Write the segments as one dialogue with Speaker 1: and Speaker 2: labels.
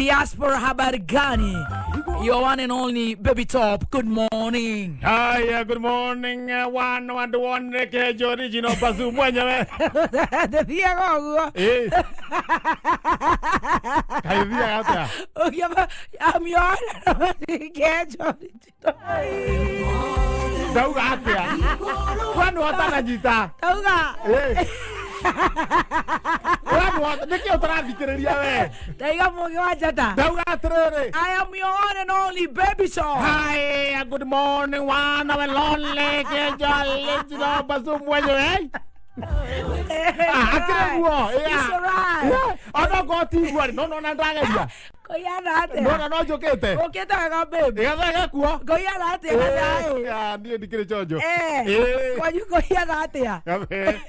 Speaker 1: Diaspora, habari gani? Your one and only Baby Top, good morning.
Speaker 2: Haya, good morning, one and one Kejo original Bazu mwenyewe.
Speaker 1: Ndĩthiaga ũguo.
Speaker 2: Eh. Kaithiaga atĩa?
Speaker 1: Ũkĩamba, I'm your one and only Kejo original.
Speaker 2: Ndauga atĩa? Kwani watananyita?
Speaker 1: Tauga.
Speaker 2: Eh. Kwani nĩkĩ ũtarathikĩrĩria we?
Speaker 1: Ndaiga mũgĩ wa njata.
Speaker 2: Ndauga atĩrĩrĩ.
Speaker 1: I am your one and only Baby Top.
Speaker 2: Hi, good morning, one and only Kejo original Bazu mwenyewe. Ah, akĩrĩ guo.
Speaker 1: It's alright.
Speaker 2: Ona ngorwo tiguo rĩ, no nona ndageria.
Speaker 1: Kũiyana atĩa?
Speaker 2: Nona no njũkĩte.
Speaker 1: Ũkĩte wega babe.
Speaker 2: Ĩgathega kuo.
Speaker 1: Kũiyana atĩa gathaĩ?
Speaker 2: Ah, niĩ ndikĩrĩ chonjo.
Speaker 1: Eh.
Speaker 2: Eh.
Speaker 1: Kwanyu kũiyana atĩa?
Speaker 2: Gathee.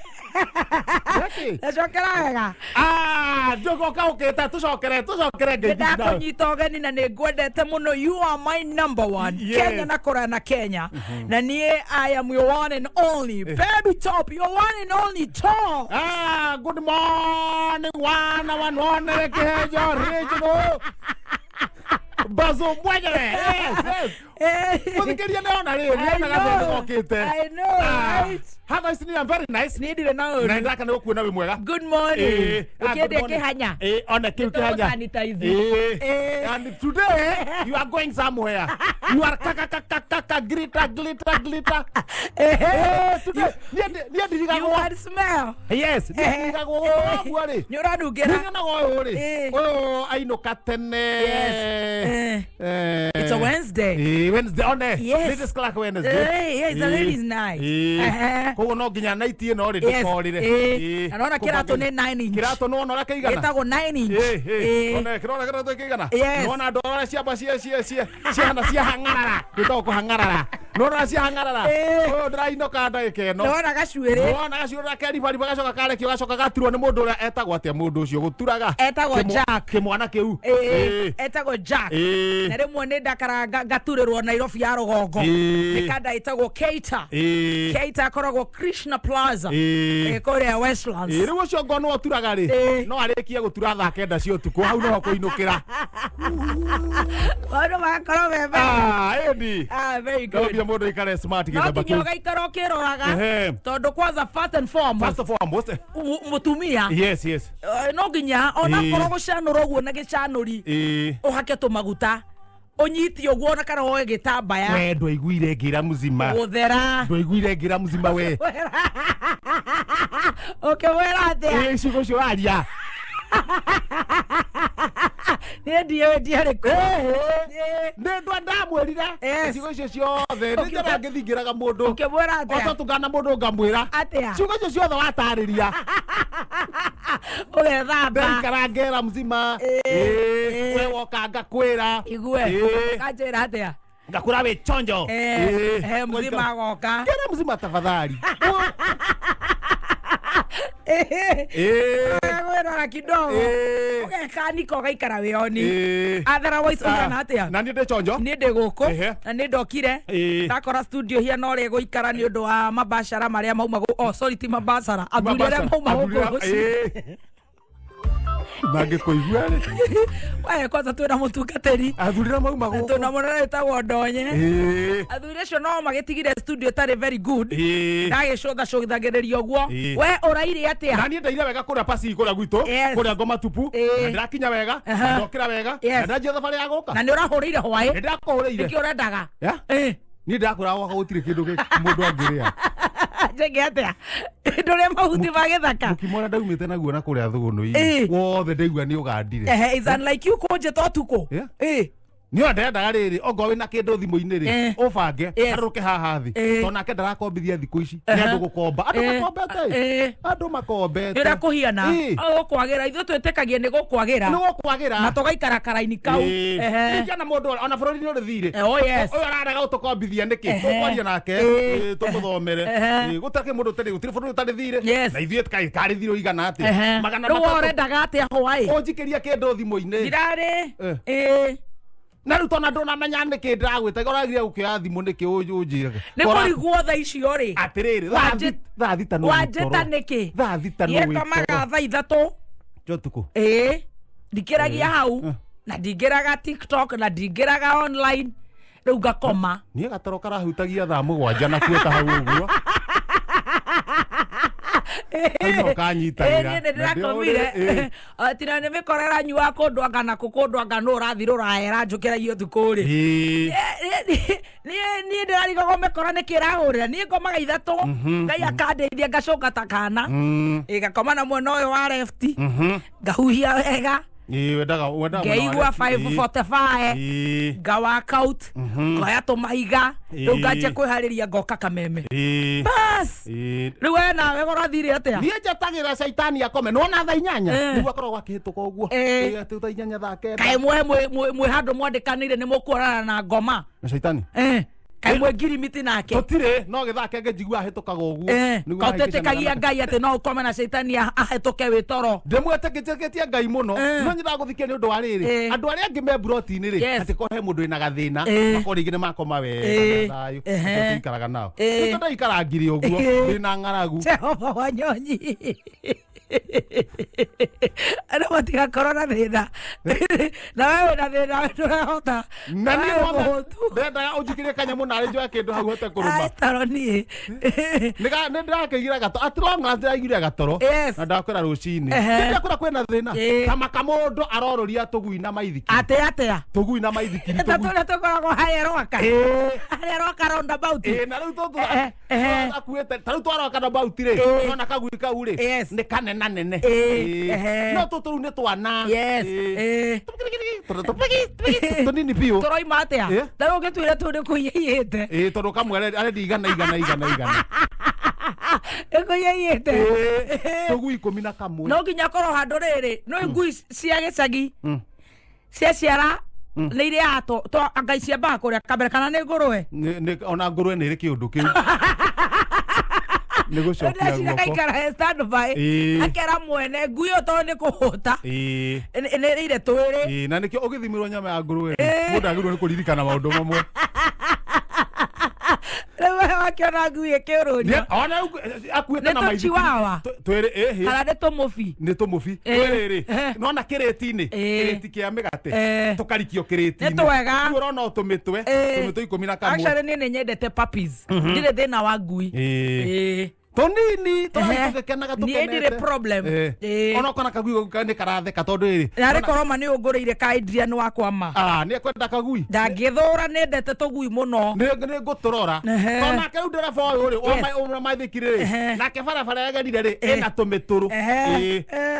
Speaker 2: Nĩkĩ?
Speaker 1: Ndacokera wega.
Speaker 2: Ah, njogoka ũkĩte tũcokere tũcokere ngeithi nawe.
Speaker 1: Ndakũnyita ũgeni na nĩ ngwendete mũno. You are my number one.
Speaker 2: Yes.
Speaker 1: Kenya na kũraya na Kenya. Na niĩ I am your one and only Baby Top, your one and only Top.
Speaker 2: Ah, good morning, one one one Kejo original. Bazu mwenyewe. Yes, yes.
Speaker 1: Eh.
Speaker 2: Mũthikĩria nĩona rĩrĩ,
Speaker 1: I
Speaker 2: nĩona gathee
Speaker 1: know.
Speaker 2: nĩgokĩte.
Speaker 1: I know,
Speaker 2: Ah,
Speaker 1: right?
Speaker 2: Haha ici nĩ very nice.
Speaker 1: Niĩ ndirĩ na
Speaker 2: Na
Speaker 1: ũru.
Speaker 2: nĩndaka nĩ gũkuona wĩ mwega.
Speaker 1: Good morning.
Speaker 2: Eh, ah, good
Speaker 1: Ũkĩendia
Speaker 2: morning.
Speaker 1: kĩhanya.
Speaker 2: Eh, one kĩu kĩhanya.
Speaker 1: Sanitize.
Speaker 2: Eh.
Speaker 1: Eh.
Speaker 2: And today you are going somewhere. You are kaka kaka kaka glitter glitter glitter. Eh, today niĩ niĩ
Speaker 1: You
Speaker 2: ndirigagwo.
Speaker 1: can smell.
Speaker 2: Yes, niĩ ndirigagwo ũguo rĩ.
Speaker 1: Nĩ ũranungĩra.
Speaker 2: Ndiriganaga ũyũ rĩ.
Speaker 1: Eh.
Speaker 2: Ũyũ ainũka tene.
Speaker 1: Yes. Eh.
Speaker 2: Eh.
Speaker 1: It's a Wednesday.
Speaker 2: Eh, Wednesday one.
Speaker 1: Yes.
Speaker 2: Ladies Clark Wednesday.
Speaker 1: Eh, yeah, it's a
Speaker 2: Eh.
Speaker 1: ladies night.
Speaker 2: Eh.
Speaker 1: Ehe.
Speaker 2: Koguo no nginya night ĩno rĩ
Speaker 1: Yes.
Speaker 2: ndĩkorĩre.
Speaker 1: Eh.
Speaker 2: Eh.
Speaker 1: Na nona kĩratũ nĩ 9 inch.
Speaker 2: Kĩratũ nĩwona ũrĩa kĩigana?
Speaker 1: Gĩtagwo 9 inch.
Speaker 2: Eh, eh.
Speaker 1: Eh.
Speaker 2: One kĩrona kĩratũ kĩigana?
Speaker 1: Yes.
Speaker 2: Nĩwona andũ arĩa ciamba cia cia cia ciahana ciahang'arara. Gĩtagwo kũhang'arara. Nĩwona ũrĩa ciahang'arara?
Speaker 1: Eh.
Speaker 2: Ũyũ ndĩrainũka ndagĩka ĩno.
Speaker 1: Nĩwona gacuĩrĩ.
Speaker 2: Nĩwona gacuĩrĩ keribariba gacoka karekio gacoka gaturwo nĩ mũndũ ũrĩa etagwo atĩa mũndũ ũcio gũturaga?
Speaker 1: Etagwo Jack.
Speaker 2: Kĩmwana kĩu.
Speaker 1: Eh,
Speaker 2: Eh.
Speaker 1: etagwo Jack.
Speaker 2: Eh.
Speaker 1: Na rĩmwe nĩ ndakara ngaturĩrwo Nairobi ya rũgongo.
Speaker 2: Eh.
Speaker 1: Nĩ kanda ĩtagwo Keita.
Speaker 2: Eh.
Speaker 1: Keita akoragwo Krishna Plaza.
Speaker 2: Eh.
Speaker 1: Eh, kũrĩa Westlands.
Speaker 2: Ĩ, rĩu ũcio ngorwo nĩwe ũturaga rĩ
Speaker 1: Eh.
Speaker 2: no arĩkie gũtura thaa kenda cia ũtukũ hau noho kũinũkĩra.
Speaker 1: Maũndũ magakorwo me mega.
Speaker 2: Ah, ĩni.
Speaker 1: Ah, very
Speaker 2: No
Speaker 1: good.
Speaker 2: nginya mũndũ aikare smart
Speaker 1: No
Speaker 2: gĩthemba
Speaker 1: nginya
Speaker 2: kĩu.
Speaker 1: ũgaikara ũkĩroraga.
Speaker 2: Ehe.
Speaker 1: Tondũ kwanza first and foremost
Speaker 2: First of all, most
Speaker 1: mũtumia
Speaker 2: Yes, yes.
Speaker 1: eh, no nginya ona
Speaker 2: Eh.
Speaker 1: korwo gũcanũra ũguo na gĩcanũri
Speaker 2: Ĩ.
Speaker 1: ũhake tũmaguta ũnyite ũguo ona kana woe gĩtambaya
Speaker 2: We ndwaiguire ngĩra mzima.
Speaker 1: gũthera
Speaker 2: Ndwaiguire ngĩra mzima we.
Speaker 1: ũkĩmwĩra atĩa
Speaker 2: Ĩ, ciugo icio waria.
Speaker 1: niĩ ndiũĩ ndiarĩ kũ
Speaker 2: Nĩ ndwa ndamwĩrire.
Speaker 1: Yes.
Speaker 2: Ciugo icio ciothe nĩ njĩra ngĩthingĩraga mũndũ.
Speaker 1: Ũkĩmwĩra atĩa
Speaker 2: Ũtatũngana mũndũ ngamwĩra.
Speaker 1: Atĩa?
Speaker 2: Ciugo icio ciothe watarĩria.
Speaker 1: Ũgethamba
Speaker 2: Ndaikara ngera mzima.
Speaker 1: Ĩ.
Speaker 2: Ĩ, we woka ngakwĩra.
Speaker 1: igue
Speaker 2: Ĩ.
Speaker 1: kanjĩra atĩa
Speaker 2: Ngakwĩra wĩ chonjo.
Speaker 1: Eh,
Speaker 2: Ĩ.
Speaker 1: eh, mzima agoka
Speaker 2: Ngera mzima tafadhali. Ĩ.
Speaker 1: gwĩrora kidogo
Speaker 2: Ĩ.
Speaker 1: ũgekanika ũgaikara wĩoni
Speaker 2: Ĩ.
Speaker 1: otherwise ũhana atĩa
Speaker 2: Na niĩ ndĩ chonjo.
Speaker 1: niĩ ndĩ gũkũ
Speaker 2: Ehe.
Speaker 1: na nĩ ndokire
Speaker 2: Ĩ.
Speaker 1: ndakora studio hiana ũrĩa ĩgũikara nĩ ũndũ wa mabacara marĩa mauma oh sorry ti mabacara athuri arĩa mauma gũkũ rũciũ.
Speaker 2: Ĩ. Mangĩkũigua rĩ.
Speaker 1: We kwanza twĩna mũtungatĩri
Speaker 2: Athuri arĩa mauma gũkũ.
Speaker 1: twĩna mũnene wĩtagwo Ndonye
Speaker 2: Ĩ.
Speaker 1: athuri acio no magĩtigire studio ĩtarĩ very good
Speaker 2: Ĩ.
Speaker 1: ndagĩcũthacũthagĩrĩria ũguo
Speaker 2: Ĩ.
Speaker 1: we ũraire atĩa
Speaker 2: Na niĩ ndaire wega kũrĩa pasi kũrĩa gwitũ
Speaker 1: Yes.
Speaker 2: kũrĩa ngoma tupu
Speaker 1: Ĩ.
Speaker 2: na ndĩrakinya wega
Speaker 1: Aha.
Speaker 2: na ndokĩra wega
Speaker 1: Yes.
Speaker 2: na ndanjia thabarĩ ya gũka
Speaker 1: na nĩ ũrahũrĩire hwaĩ
Speaker 2: nĩ ndakũhũrĩire
Speaker 1: nĩkĩ ũrendaga
Speaker 2: Ya?
Speaker 1: Ĩ.
Speaker 2: Niĩ ndakwĩra gwakwa gũtirĩ kĩndũ mũndũ angĩrĩa.
Speaker 1: Njĩke atĩa ndũrĩa mahuti ma gĩthaka
Speaker 2: Mũkimo ũrĩa ndaumĩte naguo na kũrĩa
Speaker 1: Ĩ.
Speaker 2: thũgũnũ-inĩ wothe ndaigua nĩ ũgandire.
Speaker 1: Ehe, it's unlike you kũnjĩta ũtukũ
Speaker 2: Yeah.
Speaker 1: Ĩ.
Speaker 2: Nĩ ona ndendaga rĩrĩ ongorwo wĩna kĩndũ thimũ-inĩ rĩ
Speaker 1: Eh.
Speaker 2: ũbange
Speaker 1: Yes.
Speaker 2: arũke haha thĩ
Speaker 1: Eh.
Speaker 2: tondũ nake ndarakombithia thikũ ici nĩ
Speaker 1: Aha.
Speaker 2: andũ gũkomba andũ
Speaker 1: Eh.
Speaker 2: makombete
Speaker 1: Eh.
Speaker 2: andũ makombete
Speaker 1: nĩ ũrĩa kũhiana
Speaker 2: Ĩ.
Speaker 1: gũkwagĩra ithuĩ twĩtĩkagia nĩ gũkwagĩra
Speaker 2: nĩ gũkwagĩra
Speaker 1: na tũgaikara karaini kau Ehe.
Speaker 2: ningĩ ona mũndũ ona bũrũri nĩ ũrĩ thirĩ
Speaker 1: Eh, oh yes.
Speaker 2: ũyũ ararega gũtũkombithia nĩkĩ
Speaker 1: Ehe.
Speaker 2: tũkwaria nake
Speaker 1: Ĩ.
Speaker 2: Ĩ, tũmũthomere
Speaker 1: Ehe.
Speaker 2: Ĩ, gũtarĩ mũndũ ũtarĩ gũtirĩ bũrũri ũtarĩ thirĩ
Speaker 1: Yes.
Speaker 2: na ithuĩ karĩ thirĩ ũigana atĩa
Speaker 1: Ehe.
Speaker 2: magana
Speaker 1: Rĩu we
Speaker 2: matatũ
Speaker 1: ũrendaga atĩa hwaĩ
Speaker 2: ũnjikĩria kĩndũ thimũ-inĩ
Speaker 1: ndirarĩ
Speaker 2: Eh.
Speaker 1: Ĩ.
Speaker 2: Na rĩu tona ndũnamenya nĩkĩ ndĩragwĩta ũragire gũkĩoya thimũ nĩkĩ ũnjĩre
Speaker 1: Nĩ kũrigwo thaa icio rĩ
Speaker 2: atĩrĩrĩ thaa thita no
Speaker 1: wanjĩta
Speaker 2: wĩtoro.
Speaker 1: nĩkĩ
Speaker 2: Thaa thita no
Speaker 1: Niĩ ngomaga
Speaker 2: wĩtoro
Speaker 1: thaa ithatũ
Speaker 2: Cia ũtukũ
Speaker 1: ĩĩ ndikĩragia hau. Na ndingĩraga TikTok na ndingĩraga online, rĩu ngakoma.
Speaker 2: Niĩ gatoro karahutagia thaa 7 na kuota hau ũguo. Hau no kanyitagĩra.
Speaker 1: Niĩ nĩ ndĩrakomire. Tina nĩ mĩkora ĩranyua kũndũ anga na kũndũ anga nũ ũrathi rũraya ĩranjũkĩragia ũtukũ rĩ. Niĩ ndĩrarigagwo mĩkora nĩkĩ ĩrahũrĩra. Niĩ ngomaga 3, Ngai akandeithia ngacoka ta kana. Ĩ, ngakoma na mwena ũyũ wa left, ngahuhia wega.
Speaker 2: Ĩĩ, wendaga mwena wa
Speaker 1: Ngeigua
Speaker 2: left.
Speaker 1: 5:45, nga work out, ngoya tũmahiga, rĩu nganjia kwĩharĩria ngoka kameme. Bas. Rĩu we nawe ũrathire atĩa?
Speaker 2: Niĩ njetagĩrĩra caitani akome nona thaa 8, nĩguo akoragwo akĩhĩtũka ũguo. Ĩ, atĩ thaa 8, thaa 9.
Speaker 1: Kaĩ mwĩ handũ mwandĩkanĩire nĩ mũkuonana na ngoma?
Speaker 2: Na caitani?
Speaker 1: Kaĩ mwĩ ngirimiti nake?
Speaker 2: Tũtirĩ, no gĩthaa kenge njigua ahĩtũkaga ũguo. Nĩguo
Speaker 1: Kaũtetĩkagia
Speaker 2: ahĩngĩcanaga.
Speaker 1: Ngai atĩ no ũkome na caitani ahĩtũke wĩ toro?
Speaker 2: Ndĩmwetĩkĩtie Ngai mũno. No nyendaga gũthikia nĩ ũndũ wa rĩrĩ, andũ arĩa angĩ me mburoti-inĩ rĩ, atĩ ko he mũndũ wĩna gathĩna, makorwo rĩngĩ nĩ makoma wega na thayũ. Acio tũikaraga nao. Nĩkĩo ndaikarangire ũguo ndĩna ng'aragu.
Speaker 1: Jehova Wanyonyi, andũ matigakorwo na thĩna na we wĩna thĩna, we ndũrahota.
Speaker 2: Na niĩ
Speaker 1: We
Speaker 2: wona
Speaker 1: mũhũtu.
Speaker 2: Ndendaga ũnjikĩrie kanyamũ narĩ njoe kĩndũ hau hote kũrũma.
Speaker 1: Ai, toro niĩ.
Speaker 2: Nĩ ndĩrakĩigire gatoro at long last, ndĩraigire gatoro. Na ndakwĩra rũcinĩ ndĩrakwĩra kwĩna thĩna. Ta makamũndũ arorũria tũgui na maithikiri.
Speaker 1: Atĩ atĩa?
Speaker 2: Tũgui na maithikiri.
Speaker 1: Ta
Speaker 2: Tũgui.
Speaker 1: tũrĩa tũkoragwo harĩa Rwaka, harĩa Rwaka roundabout.
Speaker 2: Ĩĩ, na rĩu tũtũ akuĩte ta rĩu twaroka na bauti rĩ, nona kagui kau rĩ, nĩ kanena nene. No tũtũ rĩu nĩ twana. Tũnini biũ.
Speaker 1: Tũroima atĩa? Ta rĩu ũngĩtwĩra tũ nĩ kũiyĩte.
Speaker 2: Ĩĩ, tondũ kamwe arendia igana igana igana igana.
Speaker 1: Nĩ kũiyĩte.
Speaker 2: Ĩĩ, tũgui 11.
Speaker 1: No nginya korwo handũ rĩrĩ no ngui cia gĩcagi ciaciara nĩ irĩaga to anga ciambaga kũrĩa kambere kana nĩ ngũrwe?
Speaker 2: Ona ngũrwe nĩ ĩrĩ kĩũndũ kĩu nĩ gũcokia
Speaker 1: Ndĩreciria
Speaker 2: guoko.
Speaker 1: gaikara he standby, akera mwene ngui ĩyo tondũ nĩ kũhũta nĩ ĩrĩire twĩrĩ.
Speaker 2: Ĩĩ, na nĩkĩo ũgĩthimĩrwo nyama ya ngũrwe mũndũ agĩrĩirwo nĩ kũririkana maũndũ mamwe.
Speaker 1: Rĩu we wakĩona ngui ĩkĩũrũria.
Speaker 2: Ona rĩu akuĩte
Speaker 1: Nĩ
Speaker 2: na maithikiri.
Speaker 1: tũchiwawa.
Speaker 2: Twĩrĩ ĩhĩ.
Speaker 1: Kana nĩ tũmũbi?
Speaker 2: Nĩ tũmũbi. Twĩrĩ rĩ, nona kĩrĩti-inĩ, kĩrĩti kĩa mĩgate, tũkarikio kĩrĩti-inĩ.
Speaker 1: Nĩ twega.
Speaker 2: Rĩu ũrona o tũmĩtwe, tũmĩtwe 11.
Speaker 1: Actually niĩ nĩ nyendete puppies, ndirĩ thĩna wa ngui.
Speaker 2: Tũnini tũrathiĩ tũgĩkenaga
Speaker 1: Niĩ
Speaker 2: tũkenete.
Speaker 1: ndirĩ problem.
Speaker 2: Ona ũkona kagui gau nĩ karatheka tondũ rĩrĩ
Speaker 1: Narĩ korwo ma nĩ ũngũrĩire ka Adrian wakwa ma.
Speaker 2: Ah, nĩ ekwenda kagui.
Speaker 1: Ndangĩthũra, nĩndete tũgui mũno.
Speaker 2: Nĩ ngũtũrora. Tondũ nake rĩu ndereba ũyũ rĩ, wa maithikiri rĩ, nake barabara yagerire rĩ, ĩna tũmĩtũrũ.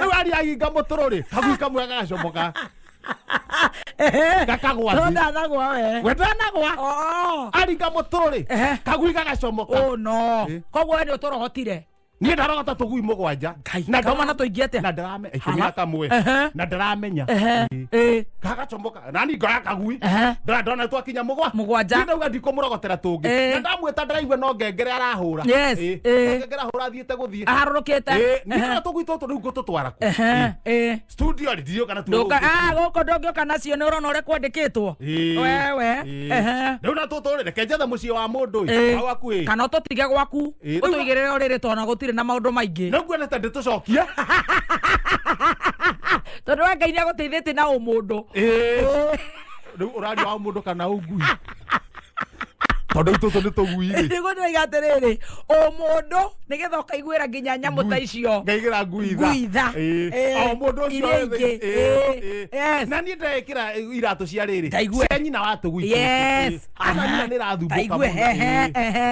Speaker 2: Rĩu aria ahinga mũtũrũ rĩ, kagui kamwe gagacomoka gakagwa
Speaker 1: No
Speaker 2: thĩ.
Speaker 1: ndanagwa we.
Speaker 2: We ndanagwa.
Speaker 1: Oh.
Speaker 2: Aringa mũtũrũ rĩ, kagui gagacomoka.
Speaker 1: Oh no. Koguo we nĩ ũtũrohotire?
Speaker 2: Niĩ ndarogota tũgui 7.
Speaker 1: Ngai,
Speaker 2: Na
Speaker 1: kauma na tũingĩ atĩa?
Speaker 2: Na ndarame 11. Na ndaramenya. Gagacomoka nani ngoya kagui. Ndona twakinya mũgwa
Speaker 1: 7.
Speaker 2: Niĩ ndauga ndikũmũrogotera tũngĩ. Na ndamwĩta ndĩraigua no ngengere arahũra. No ngengere ahũra athiĩte gũthiĩ.
Speaker 1: Aharũrũkĩte.
Speaker 2: Niĩ ndona tũgui tũtũ rĩu ngũtũtwara kũ? Studio rĩ, ndiũka na tuo.
Speaker 1: Ndũka ah gũkũ ndũngĩũka nacio, nĩ ũrona ũrĩa kwandĩkĩtwo wewe.
Speaker 2: Rĩu na tũtũ rĩ, reke njethe mũciĩ wa mũndũ ĩ hau hakuhĩ.
Speaker 1: Kana ũtũtige gwaku, ũtũigĩrĩre ũrĩrĩ tondũ gũtirĩ na maũndũ maingĩ.
Speaker 2: Rĩu nguonete ndĩtũcokie.
Speaker 1: Tondũ we Ngai nĩ agũteithĩtie na ũmũndũ.
Speaker 2: Rĩu ũraria wa mũndũ kana ũngui? Tondũ rĩu tũtũ nĩ tũgui rĩ.
Speaker 1: Nĩguo ndĩroiga atĩrĩrĩ, ũmũndũ nĩgetha ũkaiguĩra nginya nyamũ ta icio.
Speaker 2: Ngaigĩra ngui tha.
Speaker 1: Ngui tha.
Speaker 2: O mũndũ ũcio
Speaker 1: Iria ingĩ.
Speaker 2: Na niĩ ndekĩra iratũ cia rĩrĩ
Speaker 1: Ndaigue.
Speaker 2: cia nyina wa tũgui. Ona nyina nĩ ĩrathumbũka
Speaker 1: Ndaigue,
Speaker 2: mũno.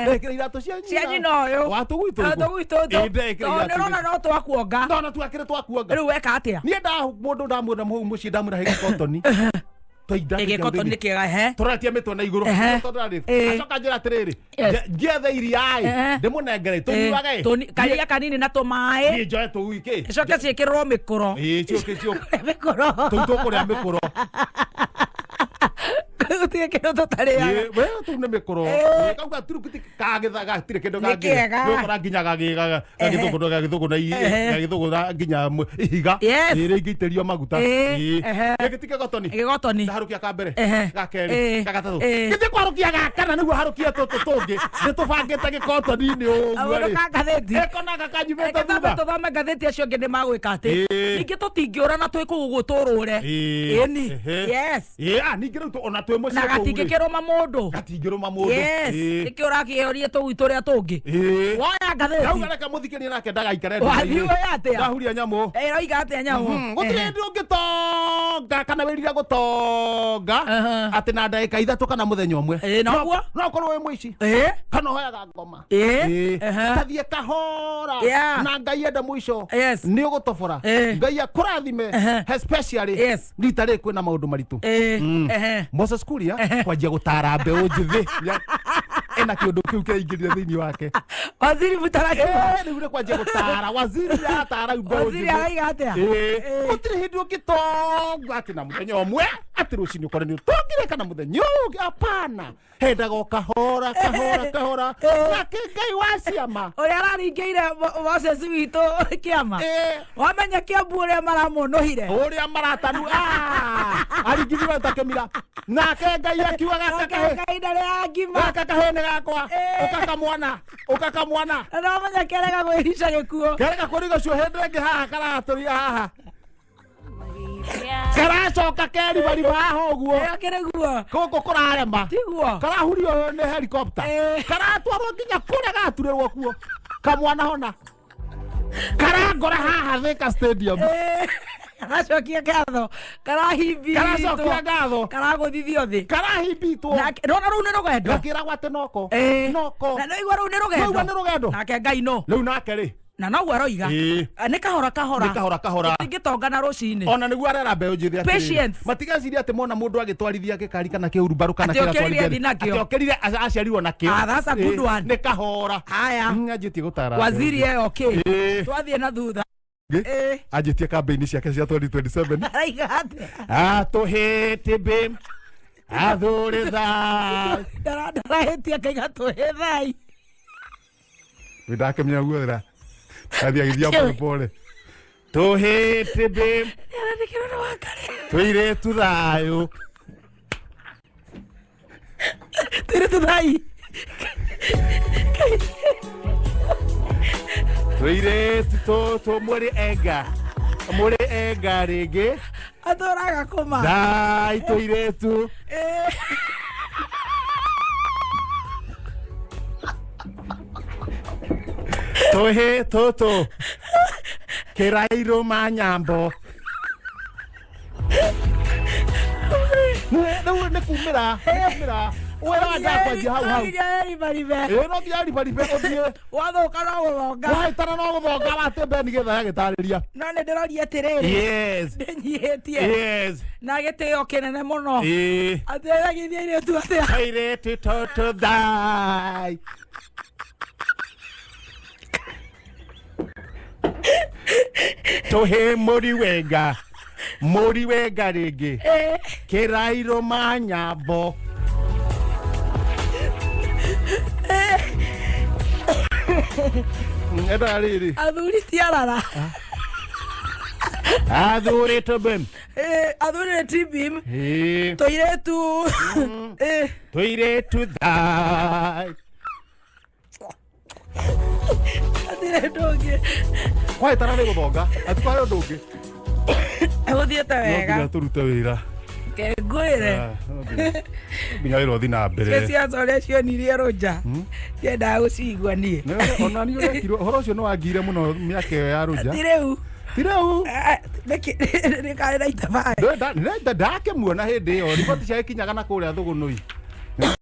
Speaker 2: Ndekĩra iratũ cia
Speaker 1: Cia nyina ũyũ.
Speaker 2: wa tũgui tũrĩkũ?
Speaker 1: Tũgui tũtũ.
Speaker 2: Ndekĩra
Speaker 1: Tondũ
Speaker 2: iratũ
Speaker 1: nĩ ũrona no twakuonga.
Speaker 2: Ndona twakĩrĩ twakuonga.
Speaker 1: Rĩu weka atĩa?
Speaker 2: Niĩ nda mũndũ ndamwĩra hau mũciĩ ndamwĩra he gĩkotoni. Twainda
Speaker 1: Gĩkotoni nĩ kĩega he.
Speaker 2: Tũratia mĩtwe na igũrũ. Tondũ rĩ, acoka njĩra atĩrĩrĩ, njethe iria ĩ ndĩmũnengere tũnyuage.
Speaker 1: Karia kanini na tũmaĩ.
Speaker 2: Niĩ njoe tũgui kĩ.
Speaker 1: Icoke ciĩkĩrĩrwo mĩkũro.
Speaker 2: Ĩĩ, ciũke ciũke.
Speaker 1: Mĩkũro.
Speaker 2: Tũu tũkũrĩa mĩkũro.
Speaker 1: Gũtirĩ. Gũtirĩ kĩndũ tũtarĩaga.
Speaker 2: We tũu nĩ mĩkũro.
Speaker 1: Ĩĩ.
Speaker 2: Kau gatirukiti kagĩtha gatirĩ kĩndũ
Speaker 1: Nĩ kĩega.
Speaker 2: Nĩũkora nginya gagĩthũgũna gagĩthũgũna gagĩthũgũna nginya ihiga.
Speaker 1: Yes.
Speaker 2: Ĩĩ, rĩngĩitĩrio maguta.
Speaker 1: Ĩĩ, ehe.
Speaker 2: Gĩkĩ ti kĩgotoni.
Speaker 1: Gĩgotoni.
Speaker 2: Ndaharũkia ka mbere, ga kerĩ, ga gatatũ.
Speaker 1: Ĩĩ.
Speaker 2: Gĩthiĩ kwarũkia ga kana nĩguo harũkie tũtũ tũngĩ nĩtũbangĩte gĩkotoni-inĩ ũguo
Speaker 1: Kaũndũ
Speaker 2: rĩ.
Speaker 1: ka ngathĩti.
Speaker 2: Ĩkona gakanyumĩte
Speaker 1: Reke twambe
Speaker 2: thutha.
Speaker 1: tũthome ngathĩti acio angĩ nĩ magwĩka atĩ
Speaker 2: Ĩĩ.
Speaker 1: ningĩ tũtingĩũra na twĩ kũu ũguo tũrũre.
Speaker 2: Ĩĩ.
Speaker 1: Ĩni.
Speaker 2: Ehe.
Speaker 1: Yes.
Speaker 2: Ĩĩ, ah, ningĩ rĩu ona twĩ mũciĩ
Speaker 1: Na
Speaker 2: kũu rĩ,
Speaker 1: gatingĩkĩrũma mũndũ.
Speaker 2: gatingĩrũma mũndũ.
Speaker 1: Yes.
Speaker 2: Ĩĩ.
Speaker 1: Nĩkĩo ũrakĩorie tũu tũrĩa tũngĩ.
Speaker 2: Ĩĩ.
Speaker 1: Woya ngathĩti.
Speaker 2: Ndauga reke mũthikĩrie nake ndagaikare
Speaker 1: Wathiĩ
Speaker 2: nduka-inĩ.
Speaker 1: woya atĩa?
Speaker 2: Ndahuria nyamũ.
Speaker 1: Ĩroiga atĩa nyamũ?
Speaker 2: Gũtirĩ hĩndĩ ũngĩtonga kana wĩrire gũtonga atĩ na ndagĩka 3 kana mũthenya ũmwe.
Speaker 1: Ĩĩ, noguo.
Speaker 2: No ũkorwo wĩ mũici
Speaker 1: Ĩĩ.
Speaker 2: kana ũhoyaga ngoma.
Speaker 1: Ĩĩ.
Speaker 2: Ĩĩ.
Speaker 1: Ehe.
Speaker 2: Tathiĩ kahora
Speaker 1: Yeah.
Speaker 2: na Ngai enda mũico
Speaker 1: Yes.
Speaker 2: nĩ ũgũtobora.
Speaker 1: Ĩĩ.
Speaker 2: Ngai akũrathime especially
Speaker 1: Yes.
Speaker 2: rita rĩrĩ kwĩna maũndũ maritũ.
Speaker 1: Ĩĩ. Ehe.
Speaker 2: Moses Kuria kwanjia gũtara mbeũ njĩthĩ ena kĩũndũ kĩu kĩraingĩrire thĩinĩ wake.
Speaker 1: Waziri mũtarakiwa.
Speaker 2: Ĩĩ, rĩu nĩ kwanjia gũtara waziri aratara mbeũ
Speaker 1: Waziri
Speaker 2: njĩthĩ.
Speaker 1: araiga atĩa?
Speaker 2: Ĩĩ. Gũtirĩ hĩndĩ ũngĩtonga atĩ na mũthenya ũmwe atĩ rũcinĩ ũkore nĩ ũtongire kana mũthenya ũyũ ũngĩ hapana. Hendaga o kahora kahora kahora nake Ngai wa ciama.
Speaker 1: Ũrĩa araringĩire Moses witũ kĩama.
Speaker 2: Ĩĩ.
Speaker 1: Wamenya Kĩambu ũrĩa maramũnũhire.
Speaker 2: Ũrĩa maratanu aringithiwe ta kĩmira nake Ngai akiuga gaka
Speaker 1: Nake
Speaker 2: kahĩ
Speaker 1: Ngai ndarĩ ngima.
Speaker 2: gaka kahĩ nĩ gakwa
Speaker 1: Ĩĩ.
Speaker 2: ũkaka mwana ũkaka mwana
Speaker 1: Na nĩwamenya kĩarega kwĩrica gĩkuo.
Speaker 2: kerega kũriga cio hĩndĩ ĩngĩ haha karatũria haha karacoka keribariba haha ũguo
Speaker 1: Ĩyo kĩrĩ guo.
Speaker 2: gũkũ kũrarema
Speaker 1: Tiguo.
Speaker 2: karahurio nĩ helicopter
Speaker 1: Ĩĩ.
Speaker 2: karatwarwo nginya kũrĩa gaturĩrwo kuo kamwana hona karangora haha Thika Stadium.
Speaker 1: Ĩĩ. Karacokia ngatho. Karahimbitwo.
Speaker 2: Karacokia ngatho.
Speaker 1: Karagũthithio thĩ.
Speaker 2: Karahimbitwo.
Speaker 1: Nake nona rũu nĩ rũgendo.
Speaker 2: Gakĩragwo atĩ noko.
Speaker 1: Ĩĩ.
Speaker 2: Noko.
Speaker 1: Na nĩwaigua rũu nĩ rũgendo.
Speaker 2: Nĩwaigua nĩ rũgendo.
Speaker 1: Nake Ngai no.
Speaker 2: Rĩu nake rĩ.
Speaker 1: Na noguo aroiga.
Speaker 2: Ĩĩ.
Speaker 1: Nĩ kahora kahora.
Speaker 2: Nĩ kahora kahora.
Speaker 1: Tũtingĩtonga na rũcinĩ.
Speaker 2: Ona nĩguo arera mbeũ njĩthĩ atĩrĩrĩ.
Speaker 1: Patience.
Speaker 2: Matigeciria atĩ mona mũndũ agĩtwarithia gĩkari kana kĩhurumbarũ kana
Speaker 1: Atĩ
Speaker 2: kĩrĩa
Speaker 1: okĩrire
Speaker 2: atwarithia
Speaker 1: thi nakĩo.
Speaker 2: Atĩ okĩrire aciarirwo nakĩo.
Speaker 1: Ah, that's a good
Speaker 2: Ĩĩ,
Speaker 1: one.
Speaker 2: Nĩ kahora.
Speaker 1: Haya.
Speaker 2: Anjĩtie gũtara.
Speaker 1: Waziri e okay.
Speaker 2: Ĩĩ.
Speaker 1: Twathiĩ na thutha.
Speaker 2: Ĩĩ.
Speaker 1: Ĩĩ.
Speaker 2: Anjĩtie kambĩini ciake cia 2027.
Speaker 1: Araiga atĩa?
Speaker 2: Atũhĩte bĩ athũrĩ thai.
Speaker 1: Ndarahĩtia kaiga tũhĩ thai.
Speaker 2: Ndakĩmenya guothera. Athiĩ agĩthiĩ pole pole. Tũhĩte bĩ
Speaker 1: Nĩarandĩkĩrwo nĩ Wangarĩ.
Speaker 2: tũirĩtu thayũ.
Speaker 1: Tũirĩtu thai.
Speaker 2: Tũirĩtu tũtũ mũrĩ enga. Mũrĩ enga rĩngĩ.
Speaker 1: Atũraga kũma.
Speaker 2: Thai tũirĩtu.
Speaker 1: Ĩĩ.
Speaker 2: Tũhĩ tũtũ. Kĩrairũ ma nyambo. Rĩu nĩ kumĩra, nĩ kumĩra. Wĩra wa kwanjia hau hau.
Speaker 1: Nginya Eribaribe.
Speaker 2: Ĩĩ no nginya Eribaribe ũthiĩ.
Speaker 1: Wathũka no gũthonga.
Speaker 2: Wahĩtana no gũthonga watĩ Ben Gĩthaya agĩtarĩria.
Speaker 1: No nĩ ndĩroria atĩrĩrĩ.
Speaker 2: Yes.
Speaker 1: Ndĩnyihĩtie.
Speaker 2: Yes.
Speaker 1: Na gĩtĩo kĩnene mũno.
Speaker 2: Ĩĩ.
Speaker 1: Atĩ agithia airĩtu atĩa?
Speaker 2: Airĩtu tũtũ thai. Tũhĩ mũri wenga. Mũri wenga rĩngĩ.
Speaker 1: Ĩĩ.
Speaker 2: Kĩrairũ ma nyambo. Enda rĩrĩ.
Speaker 1: Athuri ti arara.
Speaker 2: Athuri tũbim.
Speaker 1: Ĩĩ, athuri nĩ tibim.
Speaker 2: Ĩĩ.
Speaker 1: Tũirĩtu. Ĩĩ.
Speaker 2: Tũirĩtu thai.
Speaker 1: Hatirĩ ũndũ ũngĩ.
Speaker 2: Kwahĩtana nĩ gũthonga. Hatikwarĩ ũndũ ũngĩ.
Speaker 1: Gũthiĩte
Speaker 2: No
Speaker 1: wega.
Speaker 2: nginya tũrute wĩra.
Speaker 1: Ke ngwĩre.
Speaker 2: Nginya wĩra ũthiĩ na mbere.
Speaker 1: Ciaca ũrĩa cionirie rũnja. Ndiendaga gũcigua niĩ.
Speaker 2: Ona niĩ ũrekirwo ũhoro ũcio nĩ wangire mũno mĩaka ĩyo ya rũnja.
Speaker 1: Ti rĩu.
Speaker 2: Ti rĩu.
Speaker 1: Nĩkĩ nĩ karĩ na itabaĩ.
Speaker 2: Ndakĩmuona hĩndĩ ĩyo riboti ciagĩkinyaga na kũrĩa thũgũnũi.